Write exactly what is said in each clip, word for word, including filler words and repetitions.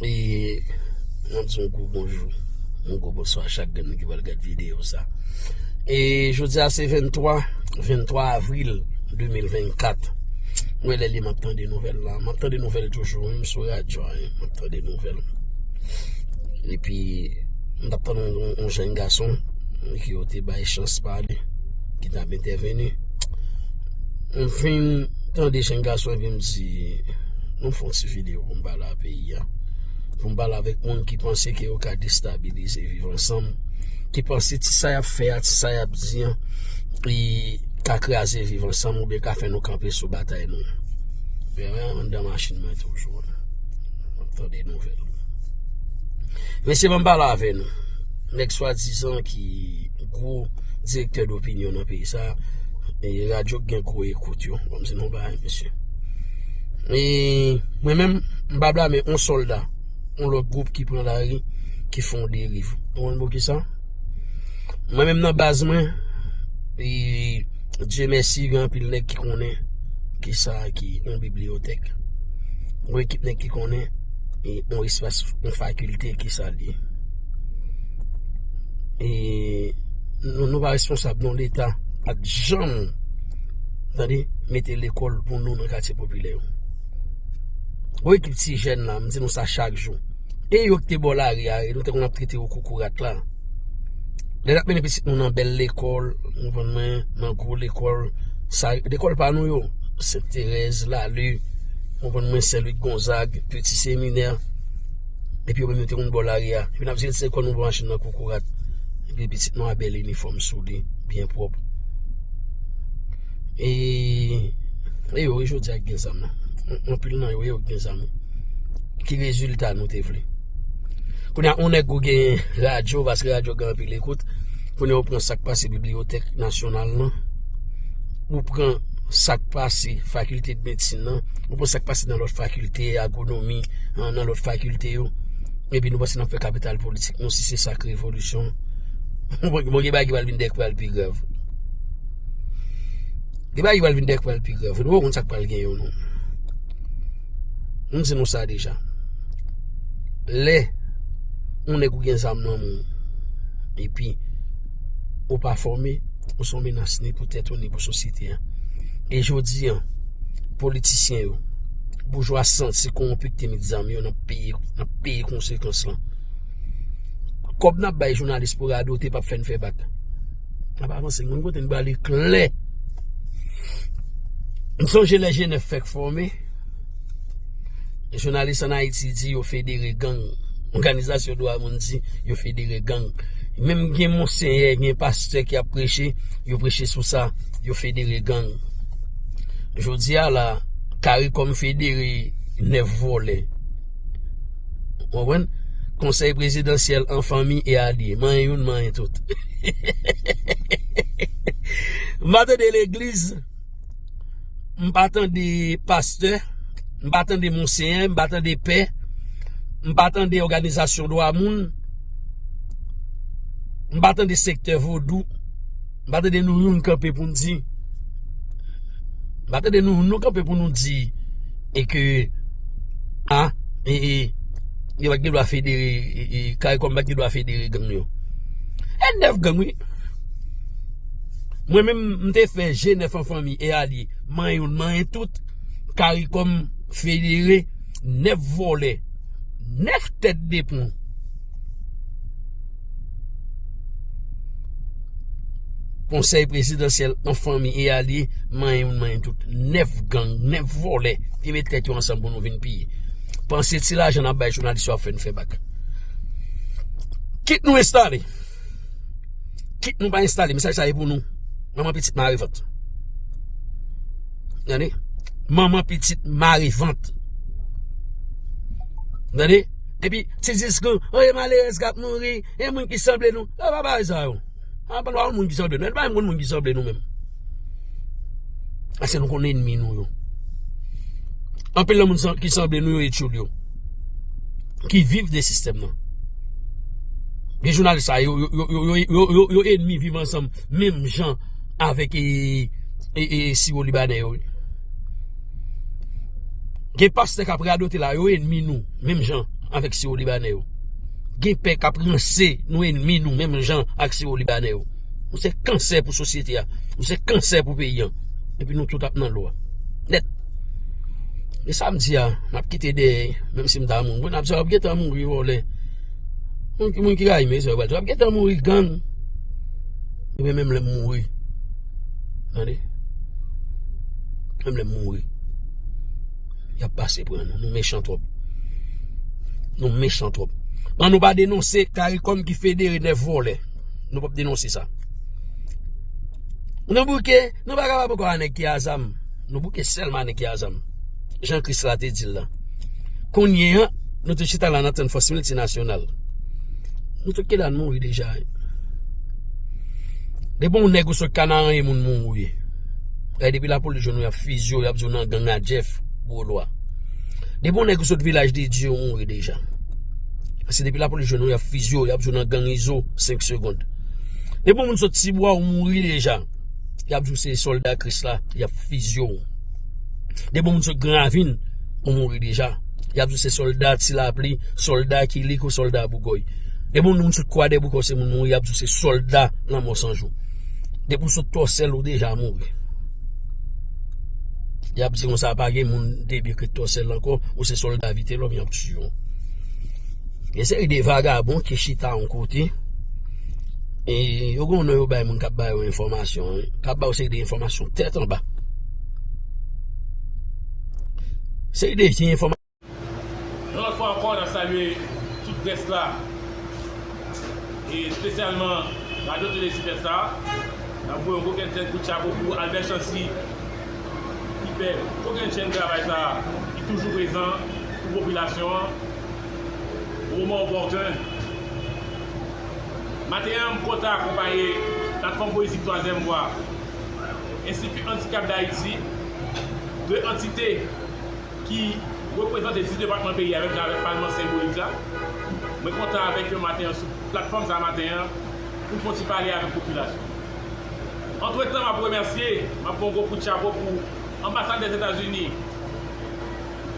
E mwen di yon gwo bonjou, yon gwo bonswa a chak grenn ki pral gade videyo sa. E jodi a se venntwa, venntwa avril de mil vennkat. Mwen lè li m ap tande nouvèl la. M ap tande nouvèl toujou, wi, m sou radyo a, wi, m ap tande nouvèl. Epi, m t ap tann yon, yon, yon jèn gason ki yo te bay chans pale, ki t ap entèveni. M fin tande jèn gason epi m di, nou fè yon ti videyo pou m pale a peyi a. Pou m pale avèk moun ki panse ke yo ka destabilize Viv Ansanm, ki panse ti sa y ap fè a, ti sa y ap di an, li ka kraze Viv Ansanm oubyen ka fè nou kanpe sou batay nou. Men, men, anndan machin mwen toujou. M ap tande nouvèl. Mesye, ban m pale avè nou. Nèg swadizan ki gwo direktè dopinyon nan peyi sa, e radyo k gen gwo ekout yo. Ban m di nou bagay, mesye. E mwen menm, m pa blame yon sòlda, yon lòt gwoup ki pran lari, ki fè yon deriv. Ou konn poukisa? Mwen menm nan baz mwen, e Dye mèsi, gen anpil nèg ki konnen kisa ki yon bibliyotèk. Yon ekip nèg ki konnen, e, yon espas, yon fakilte, kisa l ye. E nou, nou pa responsab, non, Leta pa t janm, tande, mete lekòl pou nou nan katye popilè yo. Yon ekip ti jèn la, m di nou sa chak jou. E yo ki te bò lari a, e nou te konn ap trete yo koukourat la. Lè n ap mennen pitit nou nan bèl lekòl, ou konprann mwen, nan gwo lekòl, sa, lekòl pa nou yo, Sent Terèz, Lale, ou konprann mwen, Sen Lwik Gonzag, Peti Seminè, epi yo menm yo te konn bò lari a. Epi n ap jete lekòl nou bò machin nan koukourat. Epi pitit nou a bèl inifòm sou li, byen pwòp. E, e yo, e jodi a gen zam nan. An-, anpil nan yo, e yo gen zam. Ki rezilta nou te vle? Kounye a, yon nèg ou gen radyo, paske radyo gen anpil ekout. Kounye a, ou pran sa k pase bibliyotèk nasyonal lan. Ou pran sa k pase fakilte de medsin nan. Ou pran sa k pase nan lòt fakilte, agwonomi, an, nan lòt fakilte yo. Epi nou panse n ap fè kapital politik nou, si se sa k revolisyon. Bon, gen bagay ki pral vin dèyè k pral pi grav. Gen bagay ki pral vin dèyè k pral pi grav. Nou pa konn sa k pral gen yo, non. M di nou sa deja. Lè yon nèg ou gen zam nan men w, epi ou pa fòme, ou se yon menas ni pou tèt ou, ni pou sosyete a. E jodi a, politisyen yo, boujwa santi kowonpi k te met zam yo, n ap peye, n ap peye konsekans lan. Kòb n ap bay jounalis pou radote p ap fè n fè bak. N ap avanse, moun kote n prale klè. M sonje lè G nèf fèk fòme. Jounalis ann Ayiti di yo federe gang. Òganizasyon dwa moun di yo federe gang. Menm gen monseyè, gen pastè ki ap preche, yo preche sou sa, yo federe gang. Jodi a la, Caricom federe nèf vòlè. Ou konprann? Konsèy prezidansyèl an fanmi e alye. Manyen youn, manyen tout. M pa tande legliz. M pa tande pastè, m pa tande monseyè, m pa tande pè, m pa tande òganizasyon dwa moun, m pa tande sektè vodou, m pa tande nou youn kanpe pou n di, m pa tande nou youn nou kanpe pou nou di, e ke, a, e, e, yo pa t gen dwa federe, e, e, Caricom pa t gen dwa federe gang yo. E nèf gang, wi. Mwen menm, m te fè G nèf an fanmi e alye. Manyen youn, manyen tout. Caricom federe nèf vòlè, nèf tèt de pon. Konsèy prezidansyèl an fanmi e alye, manyen youn, manyen tout. Nèf gang, nèf vòlè ki met tèt yo ansanm pou nou vin piye. Panse ti lajan n ap bay jounalis yo ap fè n fè bak. Kit nou enstale. Kit nou pa enstale, mesaj sa e pou nou. Manman pitit mare vant. Tande? Manman pitit mare vant. Tande? Epi, ti diskou, oh, e malerèz k ap mouri, e moun ki sanble nou. Yo pa bagay sa yo. A pa lwa moun ki sanble nou. Nou pa menm konn moun ki sanble nou menm. Paske nou konn enmi nou yo. Anpil nan moun san- ki sanble nou yo e tchoul yo. Ki viv de sistèm nan. Gen jounalis sa yo, yo, yo, yo, yo, yo, yo, yo enmi Viv Ansanm menm jan avèk e, e, e siwo libanè yo. Gen pastè k ap radote la, yo enmi nou menm jan avèk Siwo Libanè yo. Gen pè k ap ranse nou ennmi nou menm jan ak Siwo Libanè yo. Nou se kansè pou sosyete a. Nou se kansè pou peyi a. Epi nou tout ap nan lwa. Nèt. E sa m di a, n ap kite dèyè, menm si m ta mouri. N ap di, w ap gentan mouri, vòlè. Moun ki, moun ki rayi mezon yo, w ap gentan mouri, gang. Ebyen, menm lè m mouri. Tande? Menm lè m mouri. Y ap pase pran nou. Nou mechan twòp. Nou mechan twòp. An nou pa denonse CARICOM ki federe nèf vòlè. Nou p ap denonse sa. Nou bouke, nou pa kapab ankò a nèg ki a zam. Nou bouke sèlman a nèg ki a zam. Jan Kris la te di l la. Kounye a, nou te chita la n ap tann fòs miltinasyonal. Nou tout ki la n mouri deja. Depi yon nèg ou sot Kanaran e moun mouri. Gade depi lapolis jwenn ou y ap fizye w, y ap di w nan gang a Jeff, gwo lwa. Depi yon nèg ou sot Vilaj de Dye ou mouri deja. Paske depi lapolis jwenn ou y ap fizye w, y ap di w nan gang Izo, senk segonn. Depi yon moun sot Tibwa ou mouri deja. Y ap di w se sòlda Kris la, y ap fizye w. Depi yon moun sot Gran Ravin, ou mouri deja. Y ap di w se sòlda Ti Lapli, sòlda Kilik ou sòlda Bougòy. Depi yon moun sot Kwadèboukè ou se moun mouri, y ap di w se sòlda Lanmò San Jou. Depi w sot Tòsèl ou deja mouri. Y ap di konsa pa gen moun debyen ke Tòsèl ankò, ou se sòlda Vitelòm, y ap tiye w. Gen seri de vagabon ki chita yon kote, e yo gen yon non yo bay moun k ap ba yo enfòmasyon, k ap ba yo seri de enfòmasyon tèt anba. Seri de vye enfòmasyon. Yon lòt fwa ankò, n ap salye tout près la, e espesyalman Radyo Tele Sud-Est la. N ap voye yon kokennchenn kout chapo pou Albert Chancy, ki fè kokennchenn travay sa a, ki toujou prezan pou popilasyon an, o moman opòtèn. Maten an, m kontan akonpaye Platfòm Politik Twazyèm Vwa, enstiti Andikap Dayiti, de antite ki reprezante dis depatman peyi a, menm jan avèk palman senbolik la. Mwen kontan avèk yo maten an sou platfòm sa a maten an pou n fè yon ti pale avèk popilasyon. Antretan, m ap remèsye, m ap fè yon gwo kout chapo pou anbasad Dèzetazini,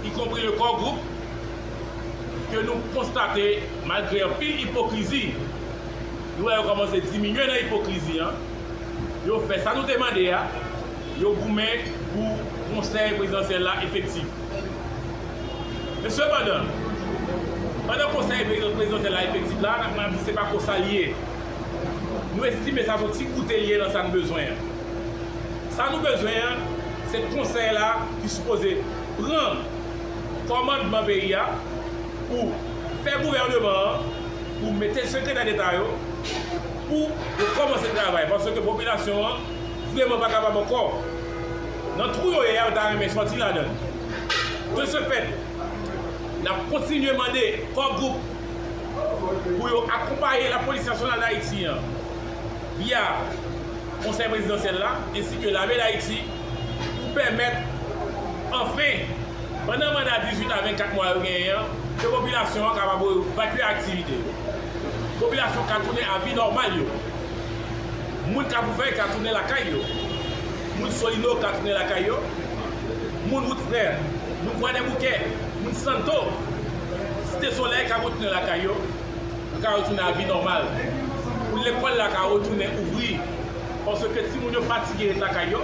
ikonpri le Core Group, ke nou konstate, malgre anpil ipokrizi, nou wè yo kòmanse diminye nan ipokrizi an. Yo fè sa nou te mande a. Yo goumen pou konsèy prezidansyèl la efektif. Men sepandan, pandan konsèy prezidansyèl la efektif la, n ap di se pa konsa l ye. Nou estime sa se yon ti goute l ye nan sa n bezwen an. Sa nou bezwen an, se konsèy la ki sipoze pran kòmandman peyi a pou fè gouvèneman an, pou mete sekretè deta yo, pou yo kòmanse travay, paske popilasyon an vrèman pa kapab ankò. Nan twou yo ye a, yo ta renmen sòti ladan l. De ce fait, n ap kontinye mande Core Group pou yo akonpaye Lapolis Nasyonal Dayiti an via Konsèy Prezidansyèl la, ensi ke Lame Dayiti, pou pèmèt, anfen, pandan manda dizuit a vennkat mwa yo genyen an, ke popilasyon an kapab evakye aktivite yo. Popilasyon ka tounen a vi nòmal yo. Moun Kafoufèy ka tounen lakay yo. Moun Solino ka tounen lakay yo. Moun Wout Frè, moun Kwadèboukè, moun Santo, Site Solèy ka retounen lakay yo. Yo ka retounen a vi nòmal. Pou lekòl la ka retounen ouvri. Paske timoun yo fatige ret lakay yo.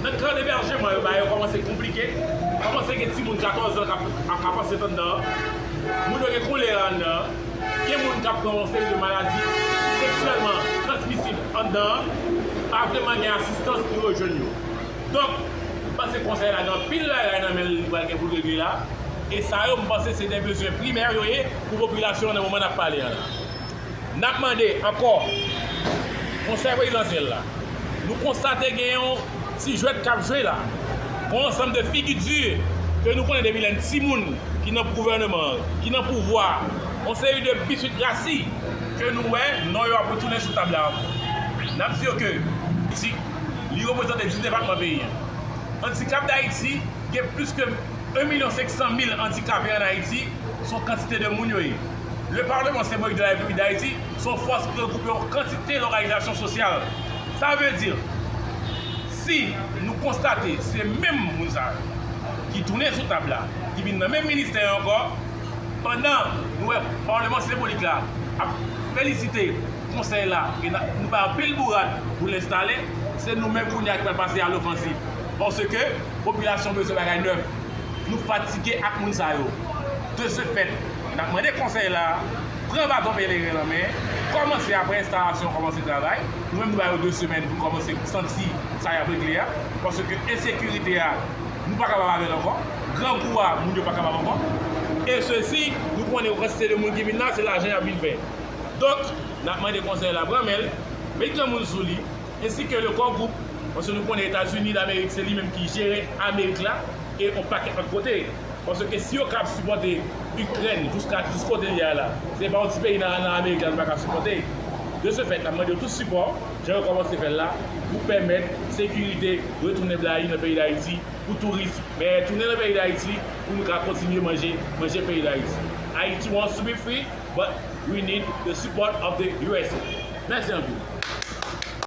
Nan kan debèjman yo, bagay yo kòmanse konplike. Kòmanse gen timoun katòz an k ap, k ap anset anndan an. Moun yo gen kolera anndan an. Gen moun k ap pran yon seri de maladi seksyèlman transmisib anndan an. Pa vrèman gen asistans pou yo jwenn yo. Donk, m panse konsèy la gen anpil bagay nan men l li pral gen pou l regle la. E sa yo, m panse se de bezwen primè yo ye pou popilasyon an nan moman n ap pale an la. N ap mande ankò Konsèy Prezidansyèl la. Nou konstate gen yon ti jwèt k ap jwe la. Yon ansanm de figi di ke nou konnen depi lè n timoun ki nan gouvèneman an, ki nan pouvwa a, yon seri de biswit rasi ke nou wè non yo ap retounen sou tab la ankò. N ap di yo ke Dayiti, li reprezante dis depatman peyi a. Andikap Dayiti, gen plis ke yon milyon senk san mil andikape ann Ayiti, se yon kantite de moun yo ye. Le Parlement Symbolique de la République d'Haïti, se yon fòs ki regwoupe yon kantite lòganizasyon sosyal. Sa vle di, si nou konstate se menm moun sa yo ki tounen sou tab la, ki vin nan menm ministè yo ankò, Pandan nou wè Palman Senbolik la ap felisite konsèy la, e n ap, nou bay anpil bourad pou l enstale, se nou menm kounye a ki pral pase a lofansiv. Paske popilasyon bezwen bagay nèf. Nou fatige ak moun sa yo. De ce fait, n ap mande konsèy la pran baton peleren nan men, kòmanse apre enstalasyon, kòmanse travay. Nou menm nou ba yo de semèn pou kòmanse santi sa y ap regle a. Paske ensekirite a, nou pa kapab avè l ankò. Grangou a, moun yo pa kapab ankò. E sesi, nou konnen yon kantite de moun ki vin la, se lajan y ap vin fè. Donk, n ap mande konsèy la pran men l, met granmoun sou li, ensi ke le Core Group, paske nou konnen Etazini Damerik se li menm ki jere Amerik la, e yon pakèt lòt kote. Paske si yo kab sipòte Ikrèn jiska, jis kote li a la, se pa yon ti peyi nan, nan Amerik la nou pa ka sipòte. De ce fait, n ap mande yo tout sipò, jan yo kòmanse fè l la, pou pèmèt sekirite retounen blayi nan peyi Dayiti, pou touris, men tounen nan peyi Dayiti, pou nou ka kontinye manje, manje peyi Dayiti. Haiti wants to be free, but we need the support of the U S A. Mèsi anpil.